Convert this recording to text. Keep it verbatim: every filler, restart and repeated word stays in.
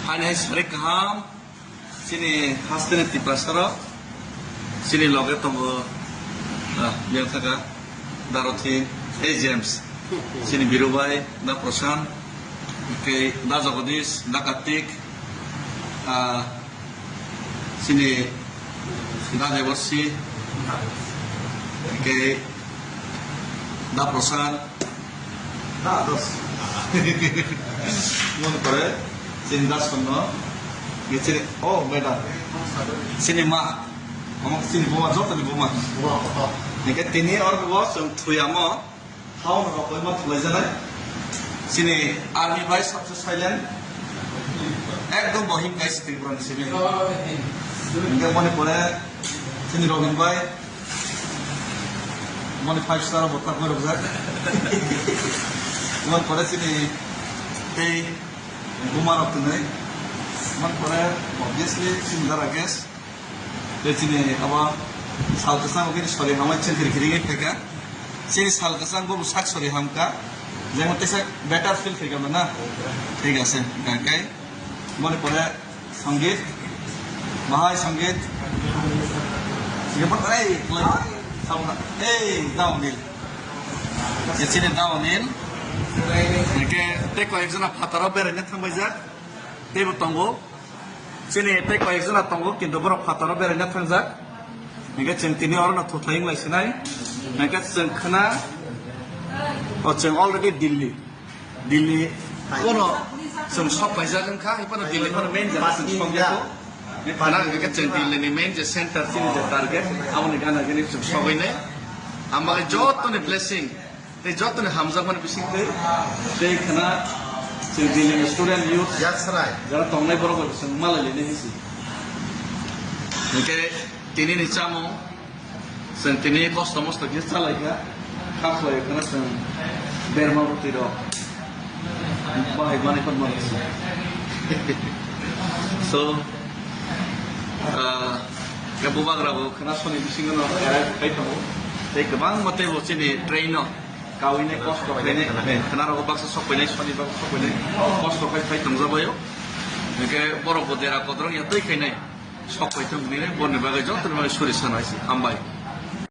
Haini hai sari kaham, chini hasteni Tiprasa rok, chini loge tongo, ah, yang thaka, Darothin, ei James, chini Birubai, da Prashan, kei da Jagadish, da Kartik, ah, chini da Deborsi, kei da Prashan, Da, dos. Mon pore, chini das kono. Ye chini, oh, madam. Chini ma. Omo chini buma, joto ni buma. Nike tini or bo sung thuyamo. Hao no koi ma thulai janai. Chini army bai sabse silent. Ekdom bohim kai sitting pura ni sini. Nike moni pore, chini Robin bai. Moni five star bo tak berok jak. Moni pore chini tei buma rok twnwi. Moni pore obviously chini dara gas. Tei chini abo sal kwchang khe sori hamai chengkri kri khe phaikha. Chini sal kwchang bo sak sori hamkha. Jemon teisa better feel khaikha na. Thik ase. Kai. Moni pore Sangeet, bahai Sangeet. Ye pa ei, ei, downhill. Ye chini downhill. Hingke tei koi ekjona phataro beraina thangbaijak. Teibo tongo. Chini tei koi ekjona tongo, kintu borok phataro beraina thangjak. Hingke chwng tini orono thuthaiyung lai sinai. Hingke chwng khna, o chwng already Delhi. Delhi, kono chwng sok paijak wngkha, hai phano Delhi phano main jora chwng sok ya. Phano hingke chwng Delhi ni main je center chini je target, aboni gana gini chwng sogwi nai. Ang bagwi joto ni blessing, tei joto ni hamjakmani bising tei, tei khna chwng Delhi ni student youth, Yaksrai, jara tongnai borok bai chwng malai lini hisi. Hingke tini ni chamung, Chwng tini kosto mosto khe chalaikha, kha khlai kheno chwng berma roti rok bahai manwi phano manwi se. So, ah, khe bubagra bo khna soni bisingo no erai khai tongo. Tei kwbangma tei bo chini train no kawinai kosto khainai, khna rogo baksa sok painai, soni baksa sok painai, kosto khai khai tongjabaio. Hingke borok bo dera kodrong ya twi khainai. Sok paithung hinwi borni bagwi joto ni bagwi suri sanai se. Hambai.